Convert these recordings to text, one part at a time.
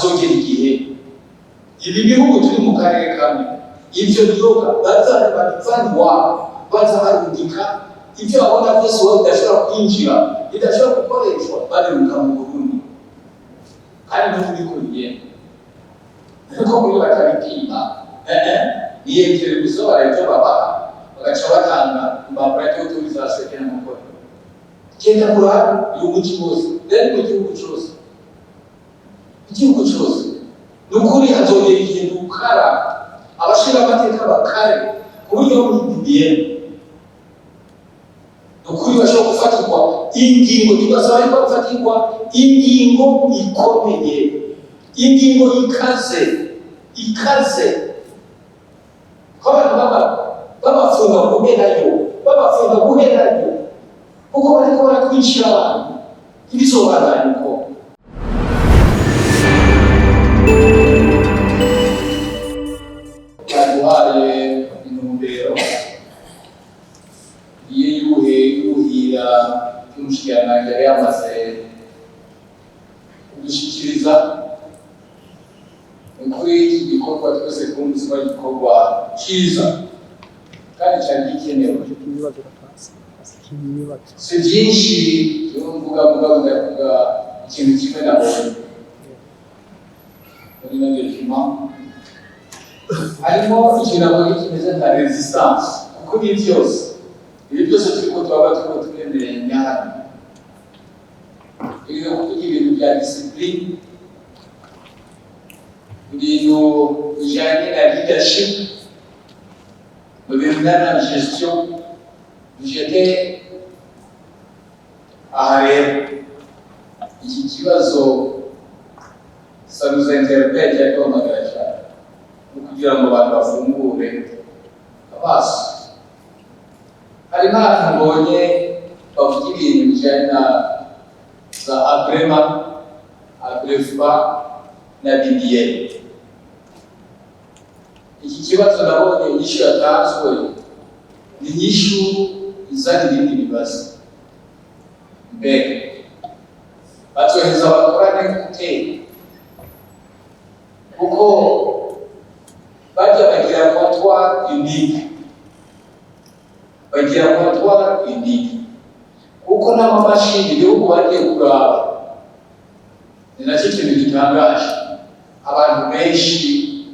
Hazogera igihe ibi bihugu turi mu karere kamwe, ivyo biyoga baza babivana iwabo, baza barungika ivyo babona vyose iwabo bidashobora kwinjira, bidashobora gukoreshwa, babiruka mu Burundi. Kandi n'ubu niko bigenda, kuko muri batabipima niyemvire gusa, barabyo babaha, bagaca batanga impapuro d'autorisation kena mukora. Genda kurabe uyu muji wose rero, mu gihugu cose, igihugu cose. Ni ukuri, hazogera igihe dukara, abashinga amateka bakare, ku buryo muri BBN, ni ukuri, bashobora gufatirwa ingingo. Tugasaba yuko bafatirwa ingingo ikomeye, ingingo ikaze ikaze, ko abantu babafunga guherayo, babafunga guherayo, kuko bariko baratwicira abantu. Ntibizobandanya uko. Baduhaye intumbero iye yuhe yuhira y'umushikiranganji yari yamaze kudushikiriza. Ni kuri iki gikorwa twese twumvise ko ari igikorwa ciza kandi cari gikenewe. Si byinshi mvuga, mugabo ndavuga ikintu kimwe nabonye muri ino document. Harimo ikintu nabonye kimeze nka résistance, kuko ibi byose turiko turaba, turiko turemeranya hano, tugeze kuvuga ibintu bya discipline, ibintu bijanye na leadership, mu bintu bijanye na gestion budgétaire. Aha rero iki kibazo, ça nous interpelle, cyaduhamagara cyane, ni ukugira ngo abantu bafungure amaso. Hari nk'ahantu mbonye bavuga ibintu bijyanye na za AGREMA, AGREFA na BBN. Iki kibazo nabonye inyishu yatanzwe ni inyishu izana ibindi bibazo. Mbega batwohereza bakorane gute? Kuko bajya bagira comptoir unique, bagira comptoir unique, kuko n'amamashini ibihugu bagiye kuraba, ni nacyo kintu gitangaje. Abantu benshi,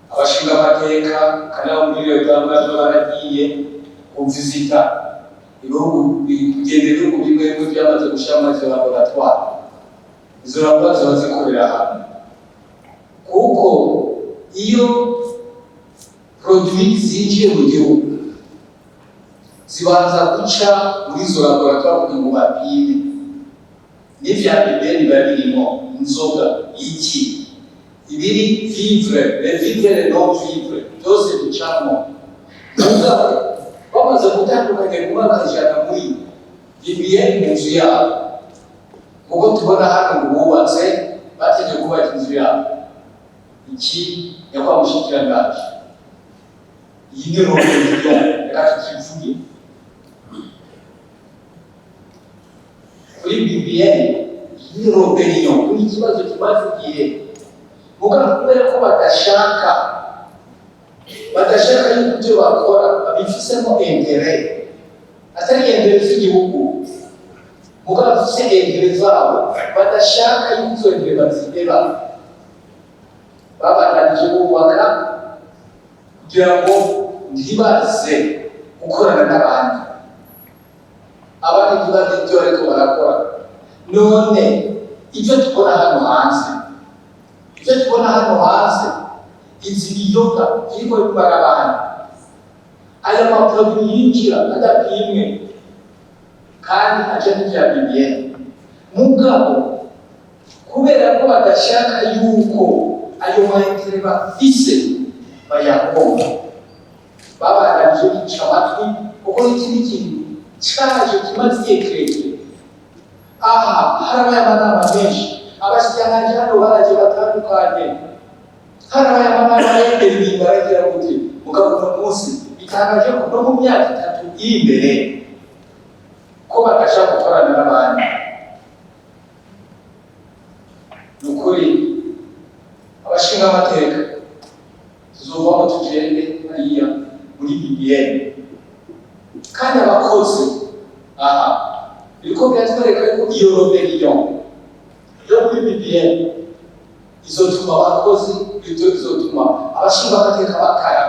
abashinga amateka kandi abo muri leta bamwe baragiye kuvizita ibihugu, kugenda ibihugu bimwe bimwe byamaze gushyiramo izo laboratoire. Izo laboratoire ziba zikorera hamwe, kuko iyo produit zinjiye mu gihugu zibanza guca muri izo laboratoire kugira ngo bapime n'ivya BBN biba birimo, inzoga, iki, ibiri vivre, les vivre, les non vivre, byose bicamo. Mugabo bamaze gutandukanya, kumwe akajana muri BBN mu nzu yabo, kuko tubona hano ngo bubatse, bategeye kubaka inzu yabo. Iki, nyakubahwa mushikiranganji, iyi ni rébellion, reka tukivuge. Kuri BBN, iyi ni rébellion kuri ikibazo kimaze igihe. Mugabo kubera ko badashaka yuko ibyo bakora babifisemo intérêt, atari intérêt z'igihugu, mugabo bafise intérêt zabo, badashaka yuko izo intérêt baziheba, babandanije bubaka kugira ngo ntibaze gukorana n'abandi, abandi ntibazi ibyo bariko barakora. None ibyo tubona hano hanze, ibyo tubona hano hanze, izi biyoga biriko bimara abantu, aya ma produits yinjira adapimwe kandi aje n'ivya BBN, mugabo kubera ko badashaka yuko ayo ma intérêts bafise bayakoma, babandanije bica amatwi, kuko n'ikindi kintu caje kimaze igihe kirekire. Aha harabaye amanama menshi, abashikiranganji hano baraje batandukanye, harabaye amanama y'imbere, ibintu baragira gute. Mugabo uno munsi bitangaje ko no mu myaka 3 iri imbere ko badashaka gukorana n'abandi. Ni ukuri. Bashinga amateka, tuzovamo tugende hariya muri BBN. Kandi abakozi aha biriko biratwereka yuko iyo rébellion yo muri BBN izotuma abakozi, ibyo bizotuma abashinga amateka bakara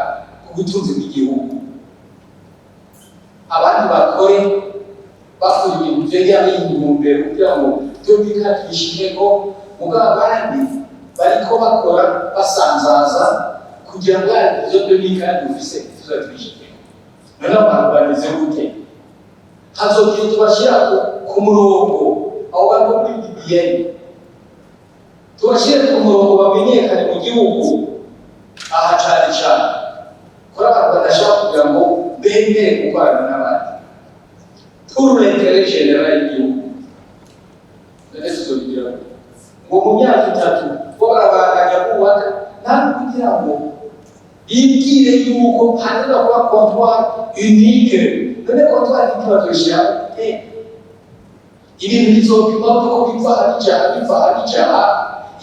ku butunzi bw'igihugu, abandi bakore bakora ibintu vyegeranye intumbero kugira ngo ibyo bika tubishikeko, mugabo abandi bariko bakora basanzaza kugira ngo ivyo bika dufise tuza tubishikeko. None abantu bameze gute? Hazogira tubashira ku murongo abo bari muri BBN, tubashire ku murongo bamenyekane mu gihugu aha, cane cane kuri abantu badashaka kugira ngo bemere gukorana n'abandi pour l'intérêt général y'igihugu. None tuzobigira ngo mu myaka 3 bo barabandanya bubaka, nta kugira ngo bibwire yuko haza kuba comptoir unique. None comptoir unique bazoyishira gute? Ibintu bizopima ko biva aha bija aha, biva aha bija aha,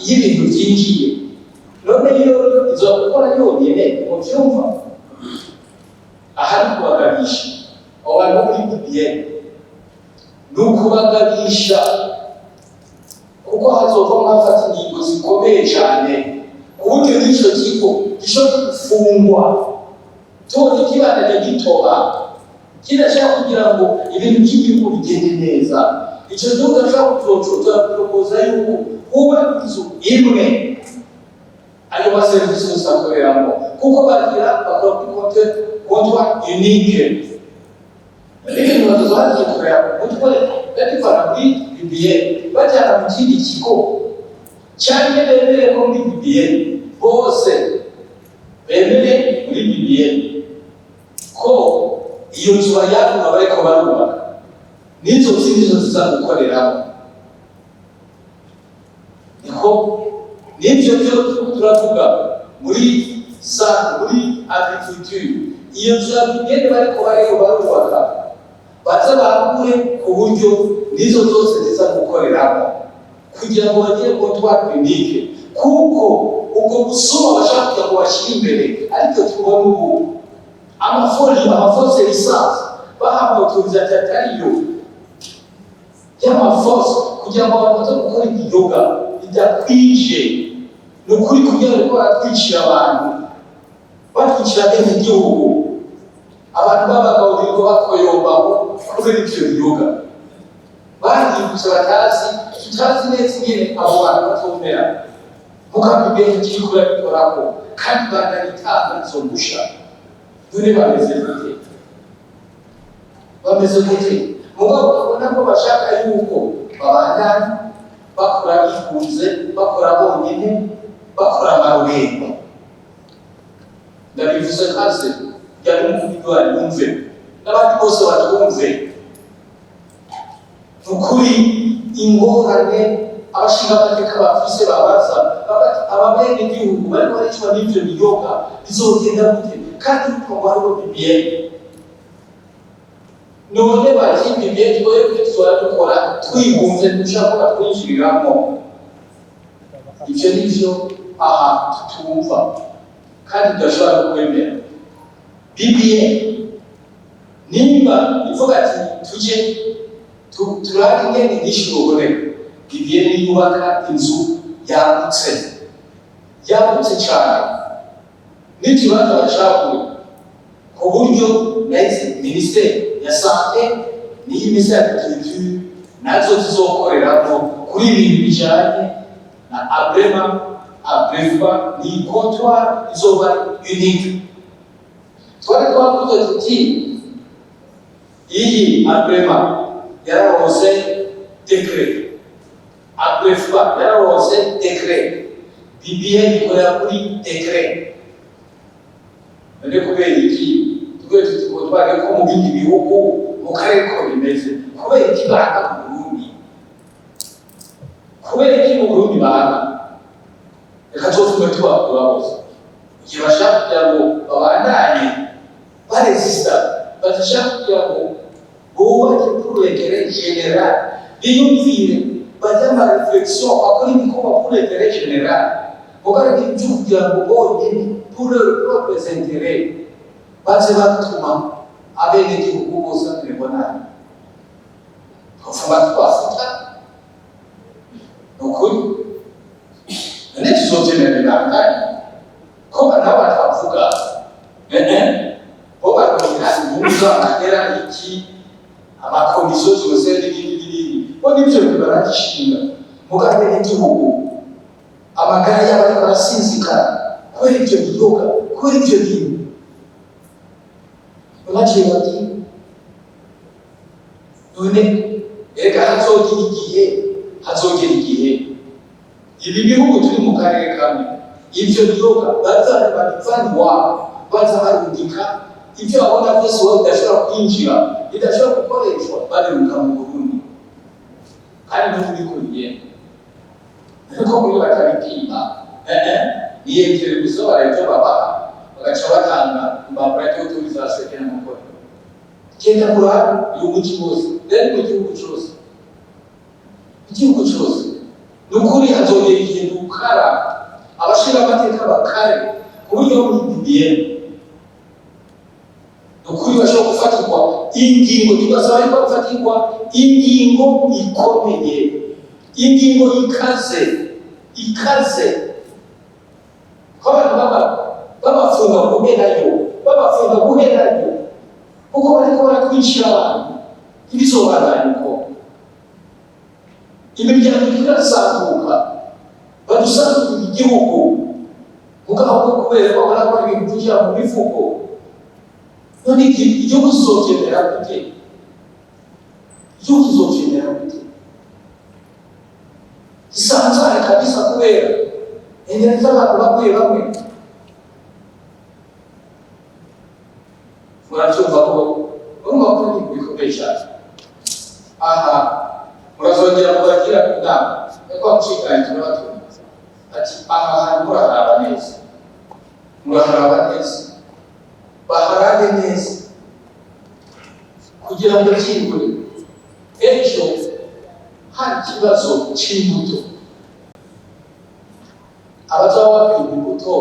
iyo ibintu vyinjiye. None iyo izokora yonyene muvyumva? Aha ni kubagabisha abo bantu bo muri BBN, ni ukubagabisha kuko hazovamwo hafata ingingo zikomeye cane ku buryo n'ico kigo gishobora gufungwa tubonye kibandanya gitoba kidashaka kugira ngo ibintu by'igihugu bigende neza. Ico gihugu ashobora kuzoca proposa yuko huba inzu imwe ayo maserivisi yose akoreramo, kuko bagira bakora kuri compte comptoir unique. N'ibintu bazoza babyikorera ku mutwe, babivana muri BBN bajyana mu kindi kigo, cyangwa bemere ko muri BBN bose bemere muri BBN ko iyo nzu bayagura bariko barubaka n'izo zindi zo ziza gukoreramo. Niko n'ibyo byo turavuga muri sa muri agriculture. Iyo nzu ya BBN bariko barubaka, baze bagure ku buryo n'izo zose ziza gukoreramo kugira ngo bagire comptoir unique, kuko ubwo busuma bashaka kugira ngo bashyire imbere, ariko tubona ubu amafoli, amafausses licences, bahabwa autorisation atariyo y'amafausses kugira ngo abantu baze gukora ibiyoga bidakwije. Ni ukuri, kugira ngo baratwicira abantu, batwicira bene igihugu, abantu b'abagabo birirwa bakoyombaho kubera ivyo biyoga bahindutse batazi, tutazi neza ingene abo bantu batomera. Mukabibenge kiriko urabikorako kandi bananitanga izo mbusha. None bameze gute? Bameze gute? Mugabo ukabona ko bashaka yuko babandanya bakora bikunze, bakora bonyine, bakora amarorerwa. Ndabivuze kaze kugira ngo umukuru yumve n'abandi bose batwumve. Ni ukuri, ingorane abashingamateka bafise, babaza aba bene gihugu bariko baricwa n'ivyo biyoga, bizogenda gute? Kandi yuko ngo hariho BBN, none bati BBN twebwe tuzora dukora twigunze, dushaka ko batwinjiriramwo. Ivyo nivyo aha tutumva kandi tudashobora no kwemera. BBN nimba ivuga ati tuje turabe ingene inyishu yoboneka, BBN yubaka inzu yagutse, yagutse cyane, n'ikibanza bacagura ku buryo nahise minisiteri ya santé n'iyi minisiteri ya agriculture nazo zizokoreramo kuri ibintu bijanye na ABREMA, ABREFA. Ni comptoir izoba unique. Twari twavuze tuti iyi ABREMA yararonse décret, ABREFA yararonse décret, BBN ikorera kuri décret. None kubera iki twe tuti comptoir ko mu bindi bihugu mu karere ko bimeze, kubera iki banga mu Burundi? Kubera iki mu Burundi banga? Reka tuzotume tubakura bose igihe bashaka kugira ngo babandanye baresista, badashaka kugira ngo bubake pour l'intérêt général, biyumvire, bajye ama réflexion, bakora ibikorwa pour l'intérêt général. Mugabo ibyo kugira ngo bonyine, pour leurs propres intérêts, baze batuma abenegihugu bose bamererwa nabi, twofuma twafuta. Ni ukuri, none tuzovyemera bibandanye ko nabo batavuga? Bo barondera inyungu z'amahera, iki, ama commissions zose n'ibindi n'ibindi, bo nivyo bintu baragishinga. Mugabo abenegihugu, amagara yabo ariko arasinzikara kubera ivyo biyoga, kubera ivyo bintu baciye bati: "None erega hazogera igihe, hazogera igihe ibi bihugu turi mu karere kamwe, ivyo biyoga baza babivana iwabo, baza barungika ivyo babona vyose iwabo bidashobora kwinjira, bidashobora gukoreshwa, babiruka mu Burundi." Kandi n'ubu niko bigenda, ariko muri batabipima niyemvire gusa, barabyo babaha, bagaca batanga impapuro y'autorisation kena mukora. Genda kurabe uyu muji wose, rero mu gihugu cose, igihugu cose. Ni ukuri, hazogera igihe dukara, abashinga amateka bakare, ku buryo muri BBN, ni ukuri, bashobora gufatirwa ingingo. Tugasaba yuko gufatirwa ingingo ikomeye, ingingo ikaze ikaze, ko abantu babafunga guherayo, babafunga guherayo, kuko bariko baratwicira abantu. Ntibizobandanya uko. Imiryango iriko irasambuka, badusanzurira igihugu, mugabo ko kubera ko babona ko ari ibintu vyinjira mu mifuko. None igihugu kizovyemera gute? Igihugu kizovyemera gute gisanzare kabisa kubera intérêts z'abantu bamwe bamwe? Muravyumva ko, urumva ko ni ibintu bikomeye cyane. Aha murazongera mubagira inama yo mushikanye, turabatuma ati: "Aha hantu muraharaba neza, muraharaba neza, baharabe neza, kugira ngo byibure ejo hari ikibazo c'imbuto, abazaba bapima imbuto,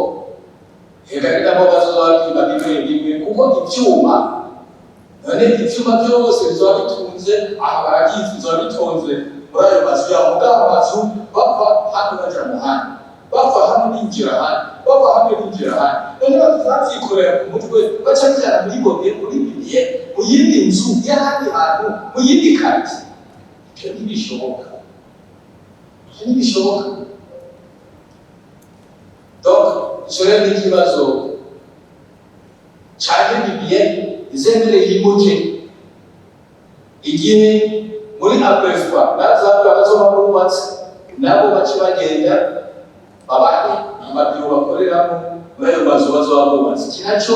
ega ni nabo bazoba bapima bimwe bimwe, kuko ivyuma, none ivyuma byose bizoba bitunze aha, baragize, bizoba bitonze muri ayo mazu yabo. Mugabo amazu bava hano baja mu handi, bava hano binjira ahandi, bava hano binjira ahandi, none bavyikorera ku mutwe, baca bijana muri bobe, muri bibiye, mu yindi nzu y'ahandi hantu, mu yindi quartier? Ivyo ntibishoboka, ivyo ntibishoboka. Donc ico rero ni ikibazo canke BBN izemere yimuke igihe muri APFA nazabwa bazoba bubatse, nabo bace bagenda babahe amabiro bakoreramo muri ayo mazu bazoba bubatse. Iki naco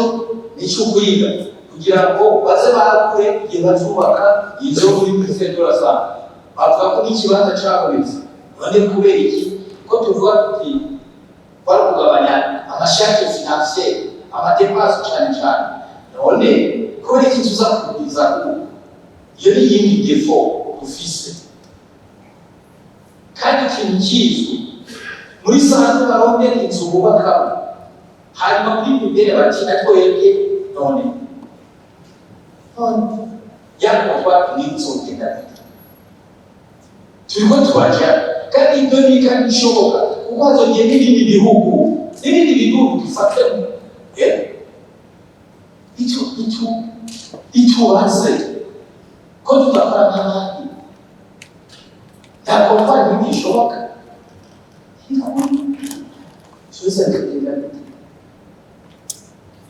ni ico kwiga kugira ngo baze bakure igihe bazubaka inzu muri ministère de la Santé. Bavuga ko n'ikibanza cabonetse, none kubera iki ko tuvuga tuti kwari kugabanya ama charges financières, ama dépenses cane cane? None kubera iki tuza kugwiza ubu? Iyo ni iyindi défaut dufise. Kandi ikintu kizwi muri santé, barondera inzu bubakamo, hanyuma muri mibere bati: "Na twebwe none none yakorwa n'inzogenda gute?" Turiko turaja, kandi ibyo ni kandi bishoboka, kuko hazogenda n'ibindi bihugu, n'ibindi bihugu dufatemo itu itu itubaze ko tudakora nk'abandi. Nta comptoir ntigishoboka, byose bikagenda gute?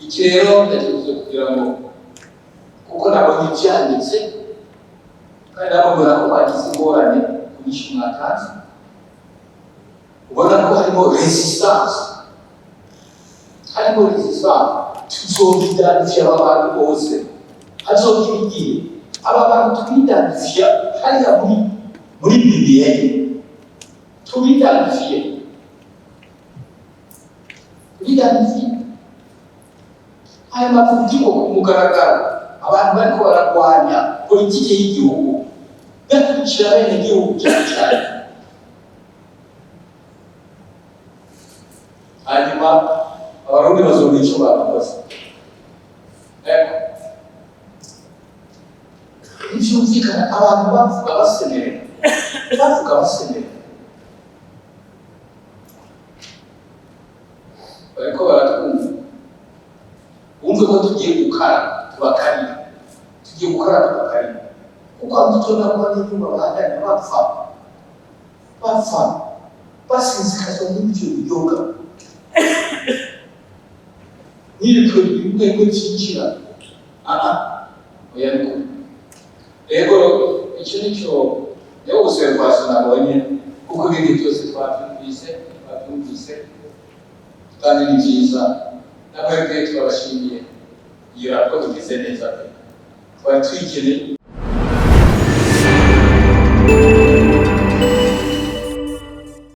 Iki rero ndakivuze kugira ngo, kuko nabonye ivyanditse, kandi nabona ko bagize ingorane ku nyishu mwatanze, ubona ko harimo résistance, harimo résistance. Tuzobidantifiya aba bantu bose. Hazogira igihe aba bantu tubidantifiya hariya muri BBN, tubidantifiye, tubidantifiye aya mavugiro ku mugaragaro. Abantu bariko bararwanya politiki y'igihugu, bakurikira bene gihugu cyane cyane. Hanyuma Abarundi bazobona ico bakoze. Ego, ntivyumvikana abantu bavuga basemerera, bavuga basemerera, bariko baratwumva. Wumve ko tugiye gukara tubakarira, tugiye gukara tubakarira, kuko gitondo ko n'ibyuma bandanya bapfa, bapfa basinzikazwa n'ibyo biyoga n'ibyo bimwe byinjira. Aha, oya, ni kure. Rero icyo ni cyo niyo observation nabonye, kuko ibindi byose twabyumvise, twabyumvise kandi ni byiza. Namwebwe turabashimiye, iyo raporo imeze neza pe, twari tuyikeneye.